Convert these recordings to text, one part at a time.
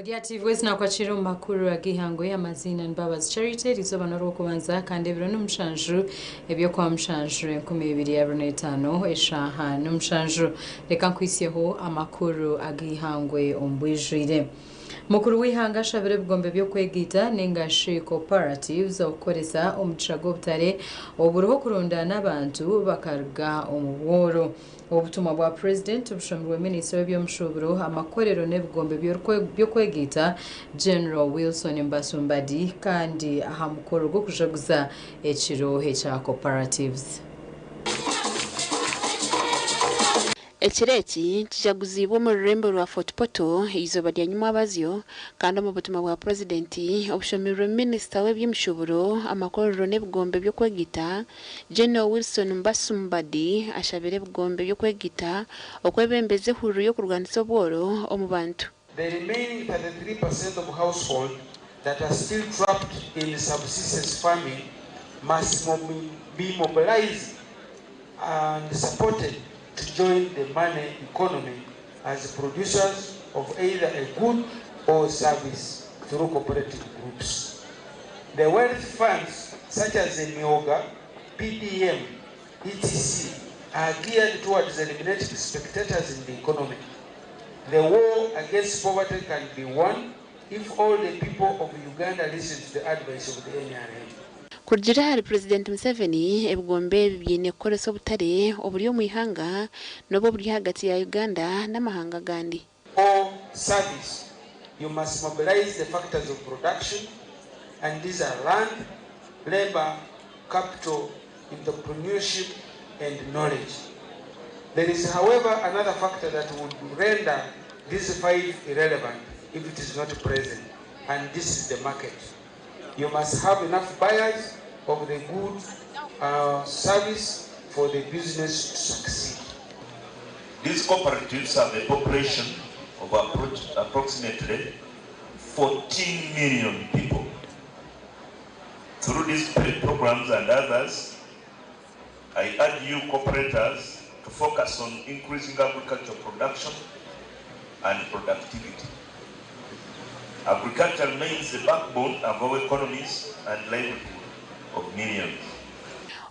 Ndi Nakwakira omu makuru ag'eihangwe amaziina ni Mbabazi Charity erizooba n'orwokubanza kandi ebiro n'omushanju eby'okwamushanju 2025 eshaaha n'omushanju reka nkwitsyeho amakuru ag'eihangwe omu bwijwire. Mukuru w'eihanga ashabire ebigombe by'okwegaita ningashi cooperatives okukoresa omugisha gw'obutare oburiho kurundaana abantu bakaruga omu bworo. Obutumwa bwa Purezidenti bushomirwe minisita w'eby'omushuburo, amakorero n'ebigombe by'okwegaita General Wilson Mbasumbadi kandi aha mukoro gw'okujaguza ekiro ekya cooperatives. Ekiro eki kijaguziibwe omu rurembo rwa Fort Portal eizooba rya nyimwabazyo kandi omu butumwa bwa Purezidenti obushomirwe Minisita w'eby'emishuuburo, amakorero n'ebigombe by'okwegaita, General Wilson Mbasumbadi ashabire ebigombe by'okwegaita okwebembeza ehururu y'okurwanisa obworo omu bantu. The remaining 33% of households that are still trapped in subsistence farming must be mobilized and supported to join the money economy as producers of either a good or service through cooperative groups. The wealth funds such as the Emyooga, PDM, etc. are geared towards eliminating spectators in the economy. The war against poverty can be won if all the people of Uganda listen to the advice of the NRM. Kurugiirira ahari Purezidenti Museveni, ebigombe ebi biine kukoresa obutare oburi omu ihanga n'obu oburi ahagati ya Uganda n'amahanga agandi. Or service, you must mobilize the factors of production, and these are land, labor, capital, entrepreneurship, and knowledge. There is, however, another factor that would render these five irrelevant if it is not present, and this is the market. You must have enough buyers of the good service for the business to succeed. These cooperatives have a population of approximately 14 million people. Through these programs and others, I urge you cooperators to focus on increasing agricultural production and productivity. Agriculture remains the backbone of our economies and livelihood of millions.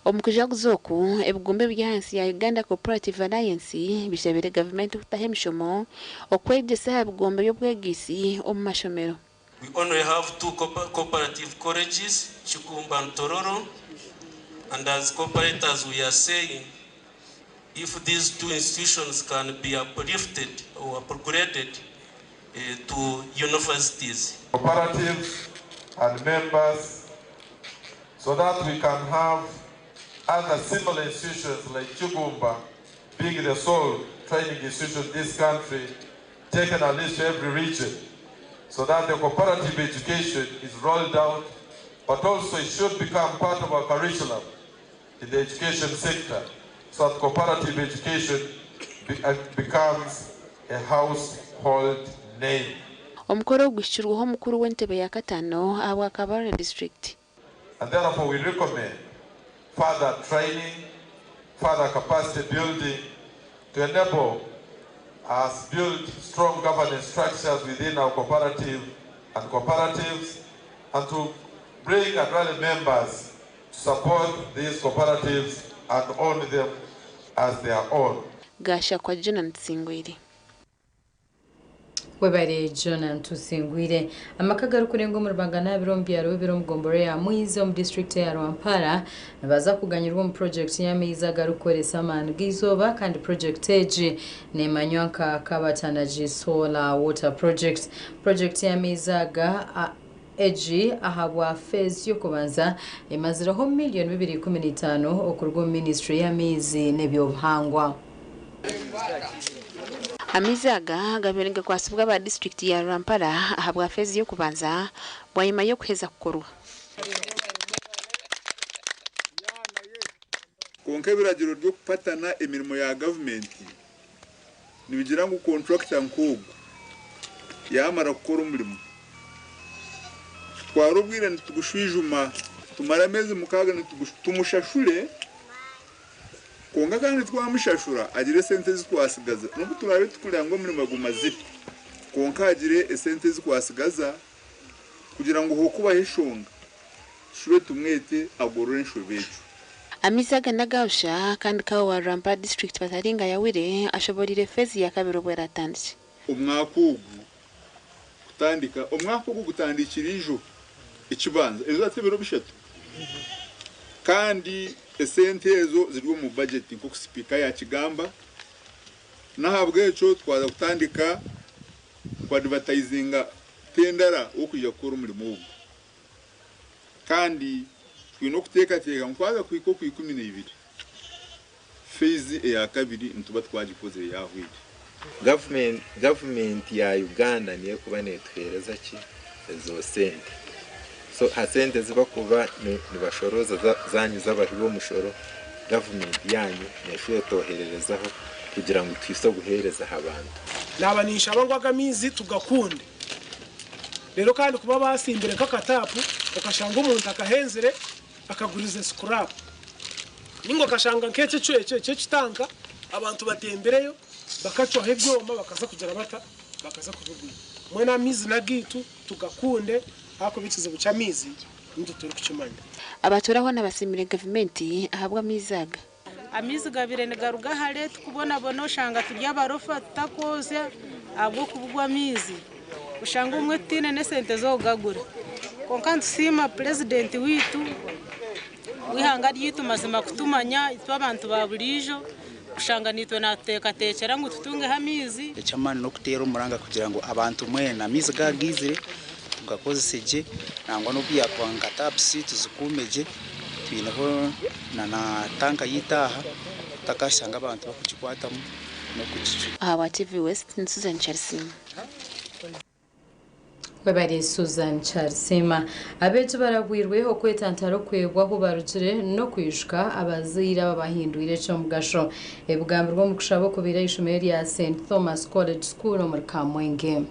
Omu kujaguza oku, ebigombe eby'ahansi ya Uganda Cooperative Alliance bishabire gavumenti kutaho emishomo okwegyesa aha bigombe by'obwegaisi omu mashomero. We only have two cooperative colleges, Kigumba and Tororo, and as cooperators we are saying if these two institutions can be uplifted or upgraded to universities. Cooperatives and members, so that we can have other similar institutions like Kigumba being the sole training institution in this country, taken at least to every region, so that the cooperative education is rolled out, but also it should become part of our curriculum in the education sector, so that cooperative education becomes a household name. Omukoro oguhikirweho omukuru w'entebe ya kataano ahabwa Kabale district. And therefore we recommend further training, further capacity building to enable us build strong governance structures within our cooperative and cooperatives, and to bring and rally members to support these cooperatives and own them as their own. Gashakwa Jonan Tusingwire. Webare Jonan Tusingwire. Amaka garikurenga omu rubanga n'abiri omu byaro bibiri omu gomboro ya Mwizi omu disitulikiti ya Rwampara nibaza kuganyirwa omu purojekiti y'amaizi agarikukoresa amaani g'eizooba kandi purojekiti egi neemanywa nka Kabatanagi Solar Water Project. Purojekiti y'amaizi aga egi ahabwa feezi y'okubanza emazireho miliyoni 215 okuruga omu minisitule y'amaizi n'ebyobuhangwa. Amaizi aga gabaire nigakwasibwa aba disitulikiti ya Rwampara ahabwa feezi y'okubanza bwanyima y'okuheza kukorwa. Konka ebiragiro by'okupatana emirimo ya gavumenti nibigira ngu contractor nk'ogu yamara kukora omurimo, tutwara obwire nitugushwijuma, tumara ameezi 6 tumushashure. Konka kandi twamushashura agire sente ezi twasigaza, n'obu turaabe tukureba ngu omurimo gumazire. Kwonka hagire esente ezi kwatsigaza kugira ngu hokubaho enshonga tushube tumwete agorore enshobe egyo. Amaizi aga n'agabusha kandi Kawo wa Rwampara disiturikiti Bataringa Yawire ashoboreire feezi yakabiri obu eratandikye. Omwaka ogu kutandika, omwaka ogu gutandikire ijo ekibanza, ezo hati ebiro bishatu kandi esente ezo ziri omu bajeti nk'oku sipiika yakigamba. N'ahabw'ekyo twaza kutandika ku advertisinga tendara w'okwija kukora omurimo ogu. Kandi twine okuteekateeka ngu twaza kuhika Okwikuminaibiri, phase eya kabiri nituba twagikozire yaahweire. Gavumenti ya Uganda niyo erikuba netuheereza ki ezo sente. So aha sente ezi barikuba nibashorooza zaanyu z'abahi b'omushoro, gavumenti yaanyu neeshuba etwohererezaho kugira ngu tuhitsye obuheereza aha bantu. Naaba ninshaba ngu aga amaizi tugakunde. Reero kandi kuba baasimbire nk'akataapu okashanga omuntu akahenzire akagurize sikuraapu. Nainga okashanga nk'ekyo ekyo ekitanka abantu batembireyo bakacwaho ebyoma bakaza kugira bata? Bakaza kubigura. Mbwenu amaizi n'agaitu tugakunde ahakuba ekizibu ky'amaizi nitwe turikukimanya. Abatuura hoona basiimire gavumenti ahabw'amaizi aga. Amaizi gabaire nigaruga hare tukubonabona oshanga turi abarofa tutakwozya ahabw'okubugwa amaizi oshanga obumwe tutaine n'esente z'okugagura kwonka nitusiima purezidenti waitu w'eihanga ryaitu mazima kutumanya itwe abantu ba buriijo kushanga naitwe natuteekateekyera ngu tutungeho amaizi. Eky'amaani n'okuteera omuranga kugira ngu abantu mwena amaizi gaaba gaizire tugakozese gye nangwa n'obu yaakuba nka tapusi tuzikuume gye. Twineho na na tanka yaitu aha tutakashanga abantu bakugikwatamu n'okugicwa. Ahabwa TV West, ni Susan Kyarisiima. Webare Susan Kyarisiima. Abeegi barabwirwe okwetantara okwebwa ahu barugire n'okwijuka abazaire ababahindwire eky'omugasho. Ebigambirwe omu kushaba okubaire aha ishomero erya St Thomas College School omuri Kamwenge.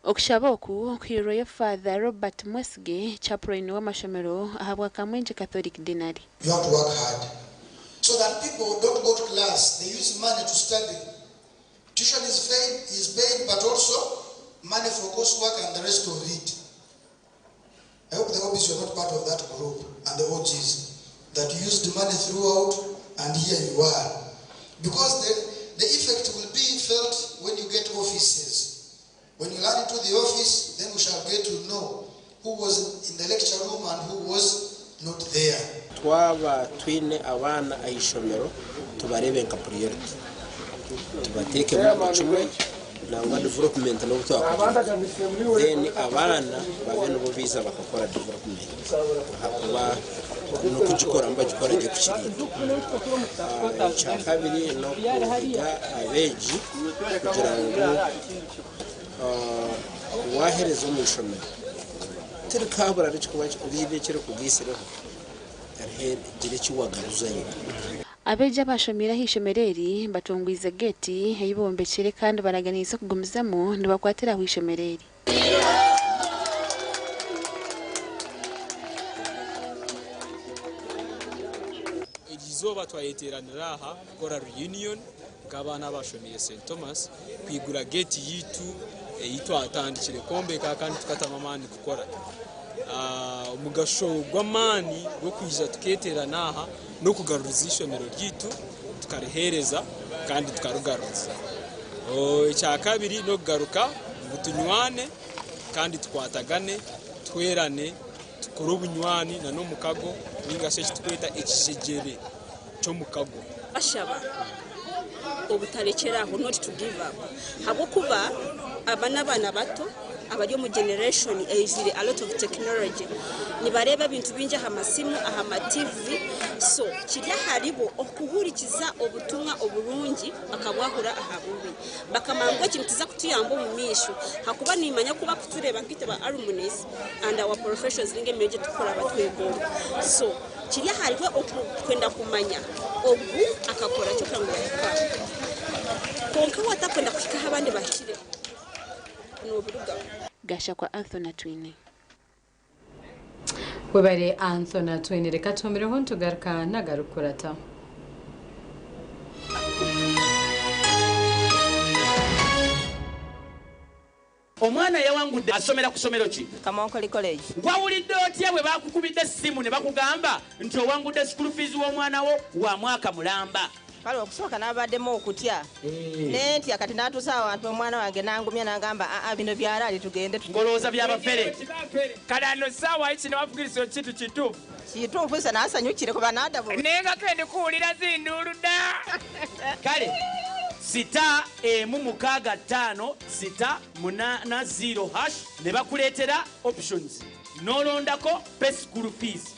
Okushaba oku kuhairweyo Father Robert Mwesige, Chaplain w'amashomero ahabwa Kamwengye Catholic Deanery. You have to work hard so that people don't go to class, they use money to study. Tuition is paid, is paid but also money for coursework and the rest of it. I hope the OBs were not part of that group and the OGs that used money throughout and here you are. Because the, the effect will be felt when you get offices. When you land into the office, then we shall get to know who was in the lecture room and who was not there. Twaba twine abaana aha ishomero tubareebe nka priority tubateekemu buri kimwe nangwa development n'obu twakugira then abaana babe nibo baija bakakora development ahakuba n'okugikora nibagikora gye kukira itwe. Ekyakabiri n'okuhiga abeegi kugira ngu waaheereza omu ishomero tirikaabura rikikuba riine eki rikugaitsireho gira eki wagaruzayo. Abeegi abaashomeire aha ishomero eri batungwize geeti ei bombekire kandi baraganiise okugumizamu nibakwatira ahu ishomero eri. Eri izooba twayeteeranira aha kukora reunion nk'abaana abashomeire St Thomas kwigura geeti yaitu ei twatandikire kwombeka kandi tukatamu amaani kukora. Omugasho gw'amaani gw'okwija tukeeterana aha n'okugaruriza eishomero ryaitu tukariheereza kandi tukarigaruriza. Ekyakabiri n'okugaruka ngu tunywane kandi tukwatagane, tuhwerane, tukore obunywani n'omukago ninga shi eki turikweta ekijegyere ky'omukago. Bashaba obutarekyera aho, not to give up, ahabw'okuba aba n'abaana bato abari omu generation eijwire a lot of technology, nibareeba ebintu bingi aha masimu, aha ma TV, so kiri aharibo okuhurikiza obutumwa oburungi bakabwahura aha bubi, bakamanya ngu eki nikiza kutuyamba omu maisho ahakuba nimanya ku bakutureeba nkaitwe ba alumnis and our professions ninga emirimo egi turikukora batwegomba so Kiri ahariwe okwenda kumanya ogu akakora ki kugira ngu yahika aha. Kwonka waatakwenda kuhika ahu abandi bahikire, noobirugaho. Gashakwa Anthony Atwine. Webare Anthony Atwine. Reka tuhumireho nitugaruka n'agarikukurataho. Omwana yawangudde asomera ku ssomero ki? Kamonkoli College. Wawulidde otya bwe baakukubidde essimu ne bakugamba nti owangudde school fees w'omwana wo wa mwaka mulamba? Kale okusooka nabaddemu okutya nentya kati natuusa awantu omwana wange nangumya nangamba aa bino byalaali tugende. Ng'olowooza byabafere? Kale ano saawa kino wavugiriza ekintu kituufu. Kituufu nze nasanyukire kuba nadabo. Naye nga kendi kuwulira zinduulu dda. Kale sita emu mukaaga ttaano sita munaana zero hash ne bakuleetera options n'olondako pay school fees.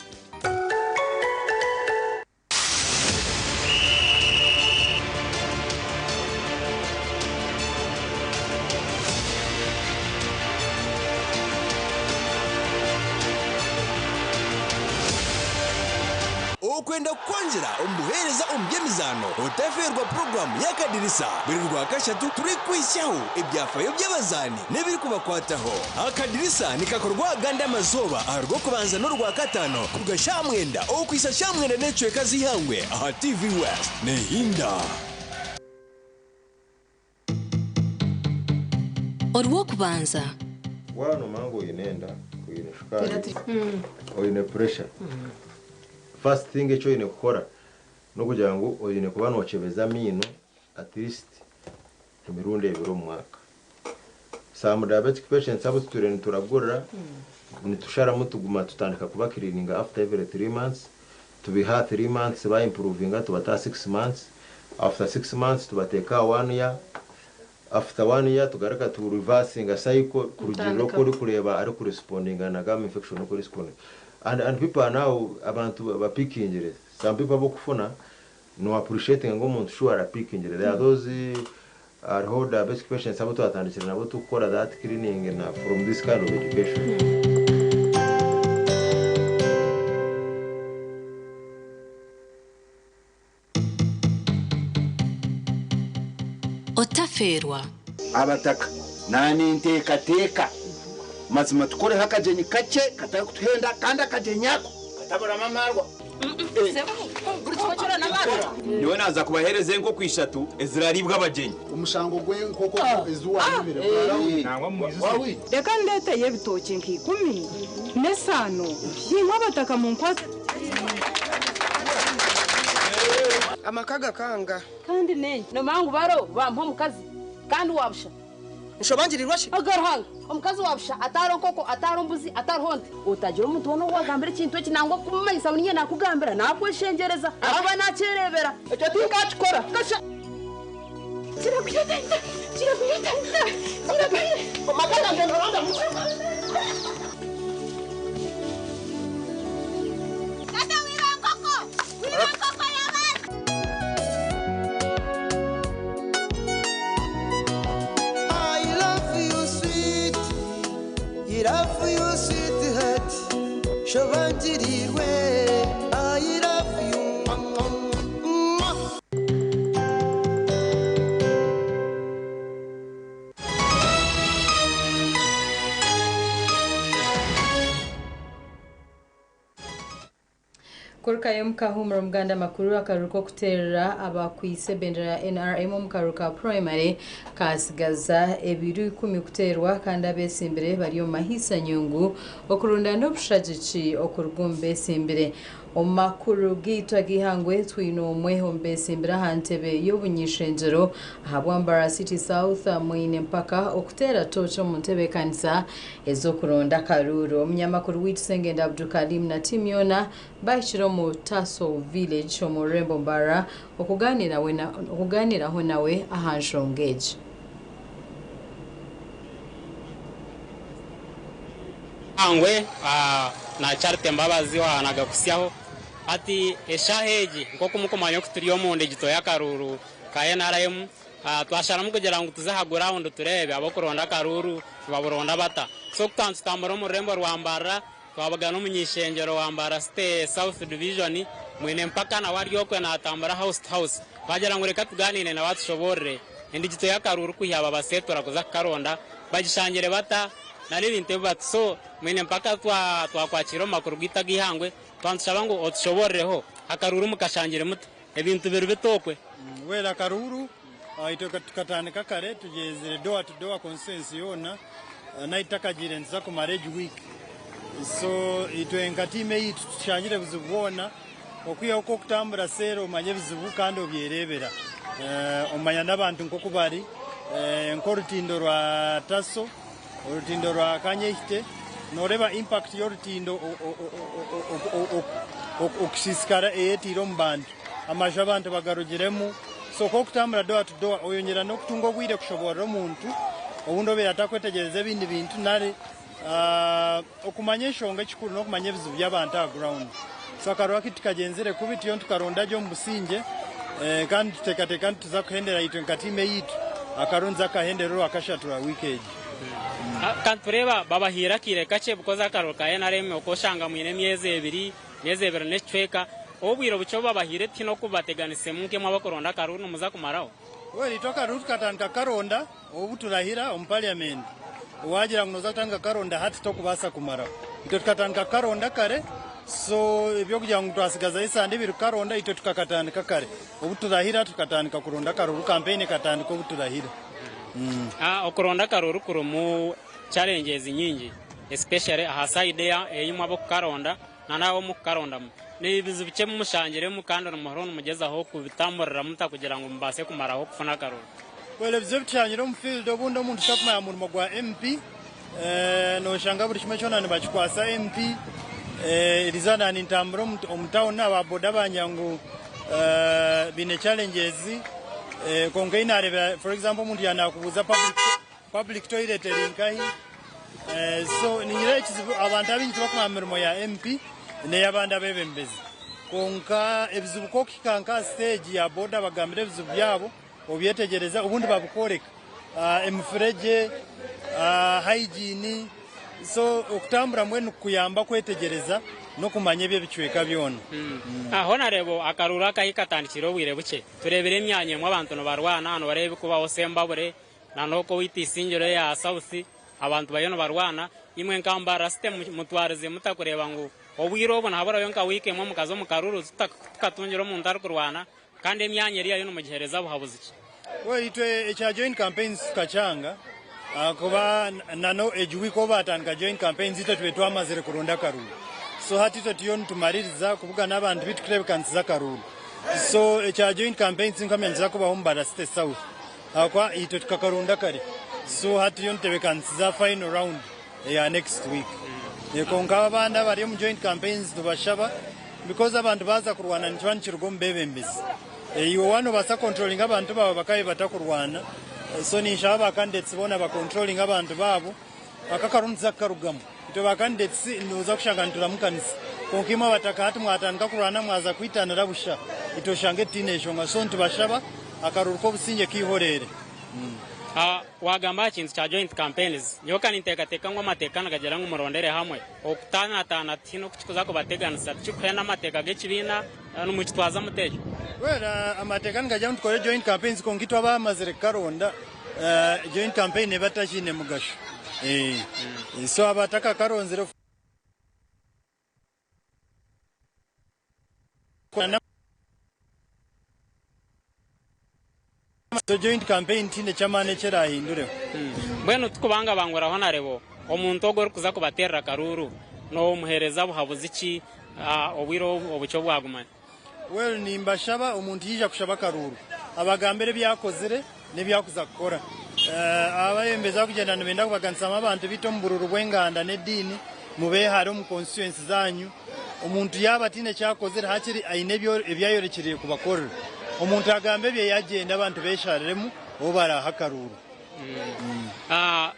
Okwenda kukwongyera omu buheereza omu by'emizaano, otafeerwa puroguraamu y'Akadirisa buri Rwakashatu turikuhitsyaho ebyafaayo by'abazaani n'ebirikubakwataho. Akadirisa nikakorwa agandi amazooba aha Rwokubanza n'Orwakataano kuruga shaaha mwenda okuhitsya shaaha mwenda n'ekicweka z'eihangwe aha TV West. Nehinda. Orw'okubanza. Waaba noomanya ngu oine enda, oine shukaari, oine puresha, first thing eki oine kukora n'okugira ngu oine kuba nookyebeza amaino at least emirundi ebiri omu mwaka. Some diabetic patients abu tutwire nituragurira, nitusharamu tuguma tutandika kubakiriininga after every 3 months, tubiha 3 months, baimprovinga tubata 6 months, after 6 months tubateeka aha one year, after one year tugaruka tu reversinga cycle kurugirira Mutandika. oku orikureeba arikurespondinga na gum infection oku erespondinga. And people are now, abantu bapikingire. Some people abokufuna no appreciating ngu omuntu sure arapikingire. There are those, hariho diabetic patients abu twatandikire nabo tukukora that cleaning na from this kind of education. Otafeerwa. Abataka naninteekateeka mazima tukoreho akagyenyi kakye katarikutuhenda kandi akagyenyi ako kataburamu amarwa. Niwe naza kubahereza enkoko ishatu eziraribwa abagyenyi. Omushango gw'enkoko eziwayibire. Reka ndeeteyo ebitookye nka 10 n'esaano nimwe abataka mu nkwatsi. Amaka gakanga. Kandi nengi nomangu baro bampa omukazi kandi wabusha. Nshobangirirwa shi? Agaruhanga omukazi wabusha ataro nkoko, ataro mbuzi, ataro nte, utagira omuntu wona owagambira ekintu eki nangwa kumumanyisa ngu ninye nakugambira nakweshengyereza akuba nakyerebera. Ekyo tinkakikora. Kasha kiragwire kiragwire kiragwire. Amaka gange noronda. Tata, wiba nkoko! Wiba nkoko y'abantu! I love you, sweet. I love you, sweetheart. Shobangirirwe. I love you. Mwah. Kurukayo mukahumura omuganda makuru, akaruru k'okuteerera abakwise ebendera ya NRM omu karuru ka primary kasigaza ebiro 10 kuteerwa, kandi abesimbire bari omu mahiisa nyungu okurundana obushagiki okuruga omu besimbire. Omu makuru gaitu ag'eihangwe twine omwe omu besimbire aha ntebe y'obunyishengyero ahabwa Mbarara City South, mwine mpaka okuteera tooki omu ntebeekanisa ez'okuronda akaruuru. Omunyamakuru waitu Sengenda Abdukalim na tiimu yoona bahikire omu Taso Village omu rurembo Mbarara okugaaniiraho nawe aha nshonga egi. Angwe na Charite Mbabazi wahanaga kusyaho ati eshaha egi nk'oku mukumanya oku turi omu ndigito y'akaruuru ka NRM, twasharamu kugira ngu tuze aha ground turebe abokuronda akaruuru nibaburonda bata. So kutantu tutambura omu rurembo rwa Mbarara, twabagana omunyishengyero wa Mbarara City South Division, mwine mpaka nawe ari okwe natambura house to house. Twagira ngu reka tuganire nawe atushoborere endigito y'akaruuru kwiha aba basetura kuza kukaronda bagishangire bata na n'ebintu ebi bati. So mwine mpaka twakwakira omu makuru gwita g'ihangwe, twantushaba ngu otushobororeho akaruuru mukashangire muta, ebintu biri bitokwe? Well, akaruuru itwe tukatandika kare, tugyezire door to door constituency yoona. Naitwe tutakagiire nituza kumara egi wiiki. So itwe nka tiimu eyaitu titushangire buzibu bwona okwihaho ku okutambura seeri omanya ebizibu kandi obyereebera. Omanya n'abantu nk'oku bari nk'orutindo rwa Taso, orutindo rwa Kanyehite, nooreeba impact y'orutindo okusiisikara ei etaire omu bantu. Amaju abantu bagarugiremu. So ku okutambura door to door oyongyera n'okutunga obwire kushoboorora omuntu obundi obaire atakwetegyereza ebindi bintu nari Okumanya enshonga ekikuru n'okumanya ebizibu by'abantu aha ground. So akaruru aku tikagyenzire kubi turiyo nitukaronda gye omu busingye kandi nituteekateeka nti tuza kuhendera itwe nka tiimu eyaitu akaruru niza kukahendera orwakashatu rwa wiiki egi. Ka nitureeba babahaire akaire kakye because akaruru ka NRM okoshanga mwine emyezi ebiri, emyezi ebiri n'ekicweka, obwire obukye obu babahaire tihaine oku bubateganisemu nk'imwe abakuronda akaruru nimuza kumaraho? Well itwe akaruru tukatandika kukaronda Obu turahira omu parliament wagira ngu noza kutandika kukaronda hati tokubaasa kumaraho. Itwe tukatandika kukaronda kare so ebyokugira ngu twasigazayo esande ibiri kukaronda itwe tukakatandika kare. Obu turahira tukatandika kuronda akaruru campaign ekatandika obu turahira. Okuronda akaruru kurimu challenges nyingi especially aha side eyimwe abokukaronda na nawe omukukarondamu. Nibizibu ki ebi mushangiremu kandi nimuhora nimugyezaho kubitamburira muta kugira ngu mubaase kumaraho kufuna akaruru? Well ebizibu ebitushangire omu field obundi omuntu takumanya murimo gwa MP noshanga buri kimwe kyona nibakikwasa MP eriizooba naba nintambura omu town aba boda bangira ngu baine challenges kwonka ei nareebera for example omuntu yaaba nakubuuza public toilet eri nkahi so ningira ekizibu abantu abaingi tibakumanya mirimo ya MP n'eyabandi abebembezi kwonka ebizibu ku okuhika nka aha stage ya boda bagambire ebizibu byabo Obyetegyereza obundi babikworeka emifuregye, hygiene, so okutambura mbwenu nikukuyamba kwetegyereza n'okumanya ebi ebicweka byona. Hoona reeba akaruuru aka ahi katandikire obwire bukye, tureebire emyanya emwe abantu nibarwana, nooreeba ebirikubaho Sembabule na n'okwo owaitu Isingiro eya South abantu bariyo nibarwana. Imwe nka Mbarara City mutwarize muta kureeba ngu obwire obu nihaburayo nka wiiki emwe mukaza omu karuuru tukatungire omuntu arikurwana Kandi emyanya eri yayo nimugihereza buhabuzi ki? Well itwe ekya joint campaigns tukakyanga ahakuba nano egi week obu batandika joint campaigns itwe tube twamazire kuronda akaruuru so hati itwe turiyo nitumaririza kubugana abantu bitu kurebeka nituza akaruuru so ekya joint campaigns tinkamanya nikiza kubaho Mbarara city south ahakuba itwe tukakaronda kare so hati turiyo nitutebekanisiza final round eya next week kwonka abandi abari omu joint campaigns tubashaba Because abantu baaza kurwana nikiba nikiruga omu beebembezi. Iwe waaba noobaasa kukontrolinga abantu baawe bakaabe batakurwana. So ninshaba ba candidates boona bakontrolinge abantu baabo. Aka akaruuru nituza kukarugamu. Itwe ba candidates nooza kushanga nituramukanisa. Kwonka imwe abataka hati mwatandika kurwana mwaza kwitanira busha, itwe oshange tutaine nshonga. So nitubashaba akaruuru k'obusingye keihoreere. Waagamba aha kintu kya joint campaigns, nyowe ka ninteekateeka ngu amateeka nigagira ngu murondere hamwe. Okutaanataana tihaine oku kirikuza kubateganisa, tikirikuhenda amateeka g'ekibiina, nimukitwaza muta ekyo? Well, amateeka nigagira ngu tukore joint campaigns kwonka itwe abaamazire kukaronda, joint campaign neeba etakiine mugasho. So abatakakaronzire. So joint campaign tihaine ky'amaani eki eraahindureho. Mbwenu tikubanga banguraho na rebo omuntu ogwo orikuza kubateerera akaruuru noomuheereza buhabuzi ki obwire obukye obwagumire? Well nimbashaba omuntu yaija kushaba akaruuru abagambire ebi akozire n'ebi arikuza kukora. Abayembezi abarikugyenda nibenda kubaganisamu abantu beitu omu buruuru bw'enganda n'ediini mubehare omu constituency zanyu. Omuntu yaaba ataine eki akozire hakiri aine ebi ayorekyereire kubakorera. Omuntu agambe ebye yagyenda abantu beshariremu ou baraahe akaruuru.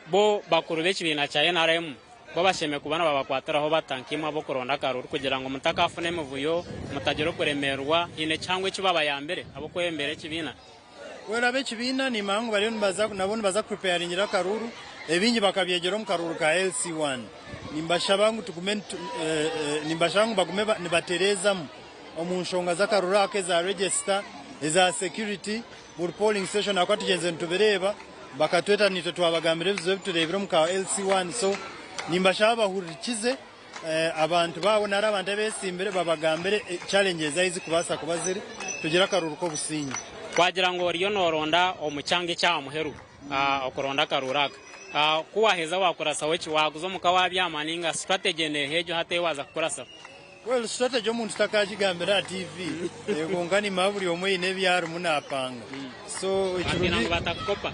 Bo bakuru b'ekibiina kya nrm Bo bashemereire kuba nibabakwatiraho bata nkaimwe ab'okuronda akaruuru kugira ngu mutakafuna emivuyo, mutagira okuremererwa, haine ekihango eki babayambire ab'okwebembera ekibiina? Well ab'ekibiina nimanya ngu bariyo nibaza nabo nibaza kupreparingira akaruuru, ebingi bakabyegyera omu karuuru ka LC1. Nimbashaba ngu tugume nitu nimbashaba ngu bagume nibatereezamu omu nshonga z'akaruuru aka eza register, eza security, buri polling station ahakuba tugyenzire nitubireeba. Bakatweta naitwe twabagambira ebizibu ebi tureebire omu ka LC1 so nimbashaba bahurikize abantu baabo nari abantu abetsimbire babagambire challenges ahu zikubaasa kuba ziri tugire akaruuru k'obusingye. Wagira ngu oriyo noronda omu kyanga eky'aha muheru okuronda akaruuru aka. Ku waaheza waakurasaho ki? Waaguza omuka waabyama nainga strategy neeha egyo hati ei waaza kukurasaho? Well strategy omuntu takagigambira aha TV kwonka nimanya buri omwe aine ebi arimu napanga so Batiina ngu batakukopa.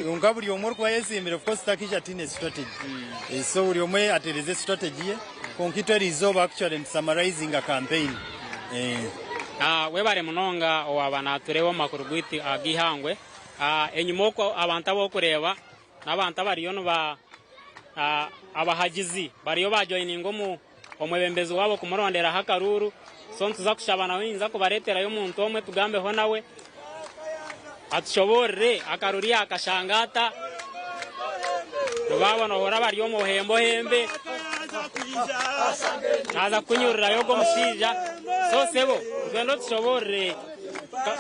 Kwonka buri omwe orikuba ayesimbire of course takaija ataine strategy so buri omwe atereze strategy ye kwonka itwe eriizooba actually nitu summarizing campaign. Webare munonga owaaba natureeba omu makuru gaitu ag'eihangwe. Enyima okwo abantu abu orikureeba n'abantu abariyo niba abahagizi bariyo bajoyininga omwebembezi waabo kumuronderaho akaruuru. So nituza kushaba nawe ninza kubareeterayo omuntu omwe tugambeho nawe atushoboorore akaruru yaakashanga ata. Nibaaba noohurira bari omu buhembohembe naaza kukunyurirayo ogwo omushaija. So sebo nitwenda otushoboorore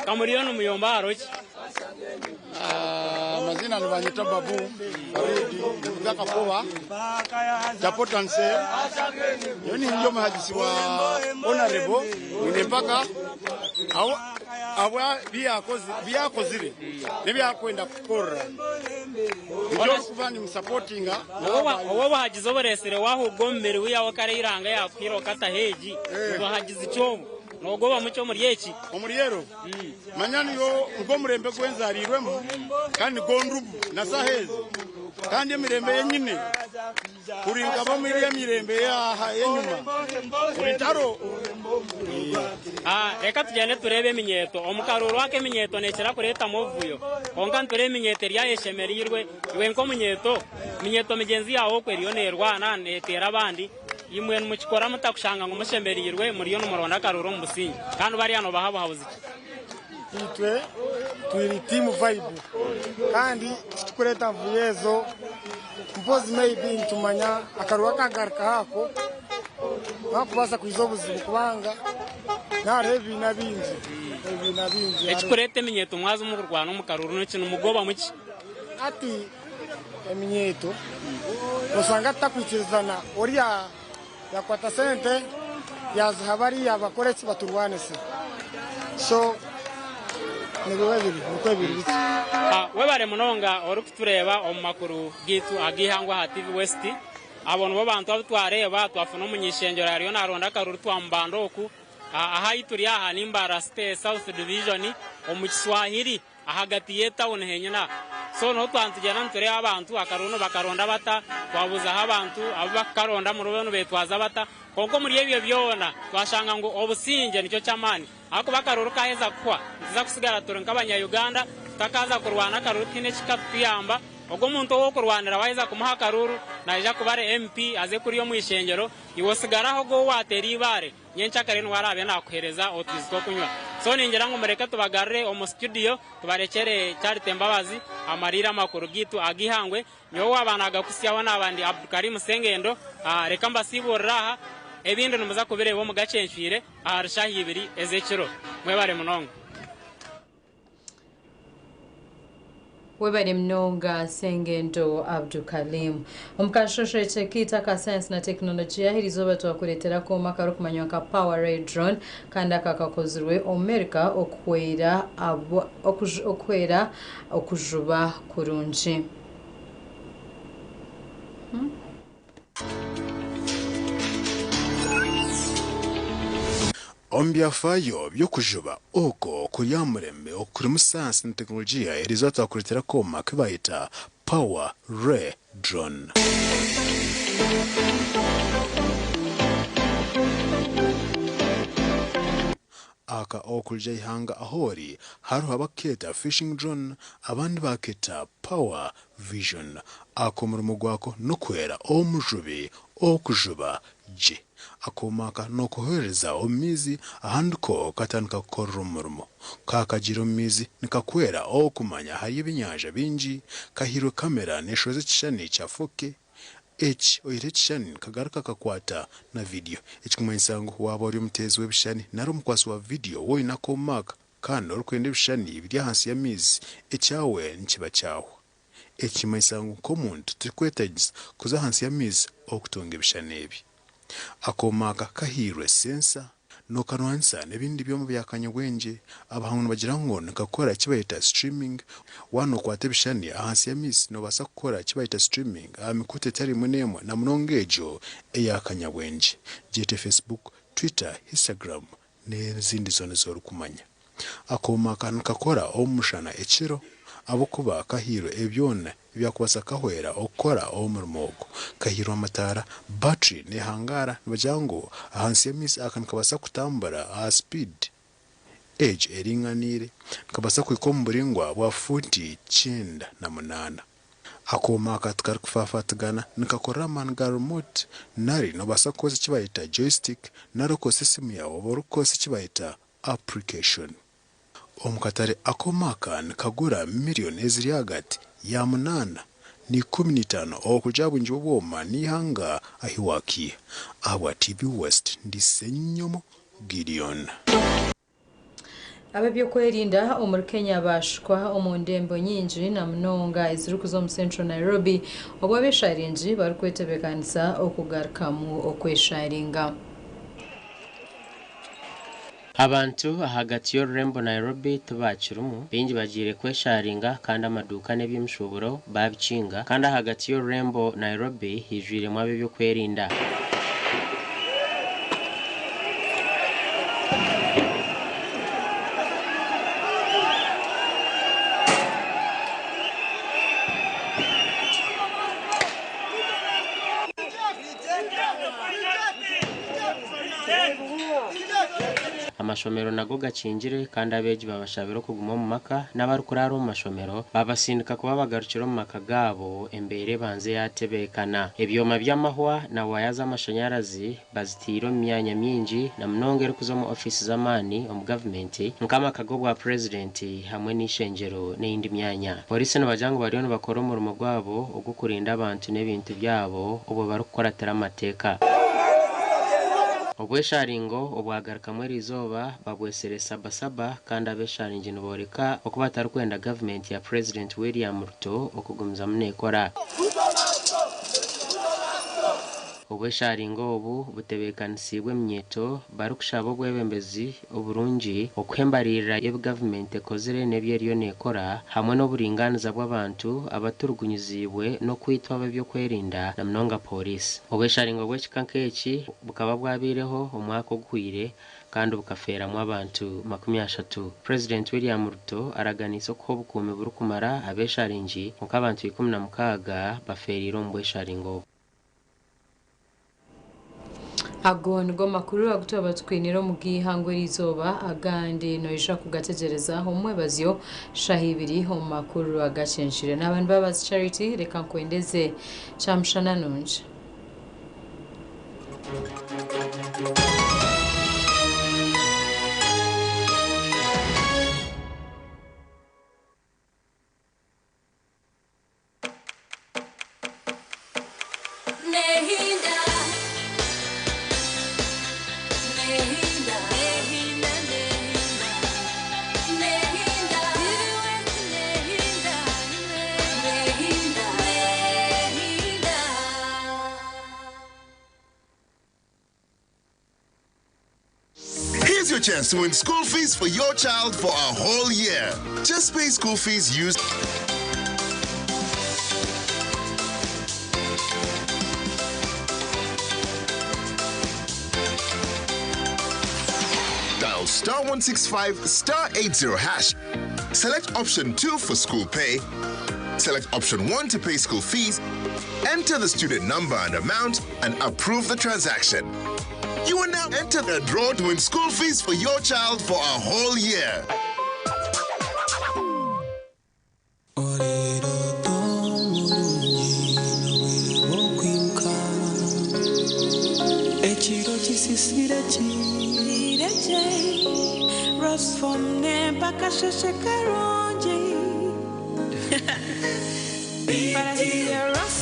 Ka muriyo nimuyomba hariho ki? Amazina nibanyeta Babu Faridi nduga Kakoba Chapotanse nyowe nindi omuhagisi wa Honorable Mwine Mpaka ahabwa biyakozire n'ebyakwenda kutukorera nikyo ndikuba nimusapotinga. Obu obuhagizi oburesire wahuga omu mubiri wihaho kare eiranga yakuhiire okataho egi nibuhagizi ki obu? Noogoba mukye omuri eki? Omuri ero, manya niyo nigwo murembe gwenzariirwemu, kandi nigwo ndubu na saha ezi, kandi emirembe yenyine kuri nkaba omuri emirembe y'aha y'enyima kuri ntaro. Reka tugyende tureebe eminyeeto. Omu karuuru aka eminyeeto neekira kureetamu obuvuyo. Kwonka nitureeba eminyeeto eri aha eshemereirwe. Iwe nk'omunyeeto, eminyeeto migyenzi yaawe okwo eriyo neerwana neeteera abandi. Imwe nimukikora muta kushanga ngu mushemereirwe muriyo nimuronda akaruuru omu busingye? Kandi bariya noobaha buhabuzi ki? Itwe twiri team vibe kandi titukureta nvuyo ezo mpozi maybe nitumanya akaruuru akagarukaho ako nikakubaasa kwiza obuzibu kubanga nihariho ebibiina bingi ebibiina bingi. Ekikureta eminyeeto mwaza omu kurwana omu karuuru niki? Nimugobamu ki? Hati Eminyeeto osanga tutakwikirizana oriya yakwata sente yaziha bariya bakore ki baturwanise so nibiba biri nikwo biri bityo. Webare munonga orikutureeba omu makuru gaitu ag'eihangwe aha TV West. Abo nibo bantu abu twareeba twafuna omuny'eishengyero ariyo naronda akaruru twamubanda oku. Aha ahi turi aha ni Mbarara City South Division omu Kiswahili. Ahagati y'etawuni henyine aha. So niho twaba nitugyenda nitureeba abantu akaruru nibakaronda bata, twabuuzaho abantu abu bakukaronda omuri bo nibetwaza bata. Kwonka omuri ebyo byona twashanga ngu obusingye nikyo ky'amaani ahakuba akaruru kaheza kuhwa nituza kusigara turi nk'abanya Uganda tutakaza kurwana akaruru tihaine ekikatuyamba. Ogwo omuntu ou okurwanira waheza kumuha akaruru naija kuba ari MP aze kuriya omu ishengyero iwe osigare aho ogwo ou wateera eibaare. Nyenkyakare niwe araabe naakuheereza otwizi tw'okunywa. So ningira ngu mureke tubagarure omu situdiyo tubarekyere Charity Mbabazi amariire amakuru gaitu ag'eihangwe. Nyowe owaaba naagakuhitsyaho naaba ndi Abdukarim Sengendo. Reka mbasiiburire aha, ebindi nimuza kubireeba omu gakyencwire ahari shaaha ibiri ez'ekiro. Mwebare munonga. Webare munonga Sengendo Abdukalim. Omu kashoshorekye kaitu aka sayansi na tekinologiya, eriizooba twakureetera akooma akarikumanywa nka Power Ray Drone kandi aka kakozirwe omu America okuhwera okuhwera okujuba kurungi. Omu byafaayo by'okujuba okwo kuri aha murembe okurimu sayansi na tekinologiya eriizooba twakureetera akooma aku baayeta Power Ray Drone. Aka okurija ihanga ahoori hariho abakukeeta Fishing Drone abandi baaketa Power Vision. Aka omurimo gwako n'okuhwera omujubi okujuba gye. Akooma aka n'okohereza omu maizi ahandi ko katandika kukorera omurimo. Kaakagiire omu maizi nikakuhwera okumanya ahari ebyenyanja bingi. Kahairwe kamera neshohoza ekishushani kya 4K. Eki oihireho ekishushani nikagaruka kakwata na vidiyo. Ekikumanyisa ngu waaba ori omuteezi w'ebishushani nari omukwatsi wa vidiyo waaba oine akooma aka kandi orikwenda ebishushani biri ahansi y'amaizi, ekyawe nikiba kyahwa. Eki nikimanyisa ngu nk'omuntu tirikwetagisa kuza ahansi y'amaizi okutunga ebishushani ebi. Akooma aka kahairwe sensa. Nookarwanisa n'ebindi byoma bya kanyabwengye. Abahangu nibagira ngu nikakora eki bayeta streaming. Waaba nookwata ebishushani ahansi y'amaizi noobaasa kukora eki bayeta streaming aha mikutu etari emwe n'emwe na munonga egyo eya kanyabwengye. Gyete Facebook, Twitter, Instagram n'ezindi zoona ezi orikumanya. Akooma aka nikakora omu mushana ekiro ahabw'okuba kahairwe ebyona ebyakubaasa kukahwera okukora omurimo ogu. Kahairwe amataara, battery nehangaara nibagira ngu ahansi y'amaizi aka nikabaasa kutambura aha speed egyo eringaniire. Nikabaasa kuhika omu buraingwa bwa fuuti 98. Akooma aka tikarikufaafatigana, nikakorera amaani ga remote nari noobaasa kukozesa eki bayeta joystick nari okozese esimu yaawe oba orikukozesa eki bayeta application. Omu katare akooma aka nikagura miriyoni eziri ahagati ya 8 na 15 okuruga aha bwingi bw'obwoma n'eihanga ahi waakiiha. Ahabwa TV West, ndi Ssenyomo Gideon. Ab'ebyokwerinda omuri Kenya baashukwa omu ndembo nyingi na munonga ezirikuza omu Central Nairobi obwo abesharingi barikwetebeekanisa okugarukamu okwesharinga. Abantu ahagati y'orurembo Nairobi tibakirimu, baingi bagiire kwesharinga kandi amaduuka n'eby'emishuuburo baabikinga kandi ahagati y'orurembo Nairobi haijwiremu ab'ebyokwerinda. Amashomero nago gakingire kandi abeegi babashabire okuguma omu maka n'abarikuraara omu mashomero babasindika kuba bagarukire omu maka gaabo embeera ebanze yaatebeekana. Ebyoma by'amahwa na waaya z'amashanyarazi baziteire omu myanya mingi na munonga erikuza omu ofiisi z'amaani omu gavumenti nk'amaka g'obwa Purezidenti hamwe n'eishengyero n'eyindi myanya. Pooriisi nibagira ngu bariyo nibakora omurimo gwabo ogw'okurinda abantu n'ebintu byabo obwo barikukuratira amateeka. Obwesharingo obwagarukamu eriizooba babwetsire Saba Saba kandi abesharingi niboreka oku batarikwenda gavumenti ya Purezidenti William Ruto okugumizamu nekora. Obwesharingo obu butebeekanisiibwe eminyeeto barikushaba obwebembezi oburungi, okuha embaririra y'ebi gavumenti ekozire n'ebi eriyo nekora hamwe n'oburingaaniza bw'abantu abaturugunyiziibwe n'okwitwa ab'ebyokwerinda na munonga Pooriisi. Obwesharingo bw'ekika nk'eki bukaba bwabaireho omwaka oguhweire kandi bukafeeramu abantu 30. Purezidenti William Ruto araganiise okuha obukuumi burikumara abesharingi kwonka abantu 16 bafeereire omu bwesharingo obu. Ago nigo makuru agu twaba tukwiniire omu g'eihangwe eriizooba agandi noija kugategyereza omu mwebazyo shaaha ibiri omu makuru agakyenkire. Naaba Mbabazi Charity reka nkwendeze kyamushana nungi. Here's your chance to win school fees for your child for a whole year. Just pay school fees used. Dial star 165 star 80 hash. Select option 2 for school pay. Select option 1 to pay school fees. Enter the student number and amount and approve the transaction. You will now enter the draw to win school fees for your child for a whole year. Ekiro kisisire kirekye Rosfom ne mpaka sheshe karungi.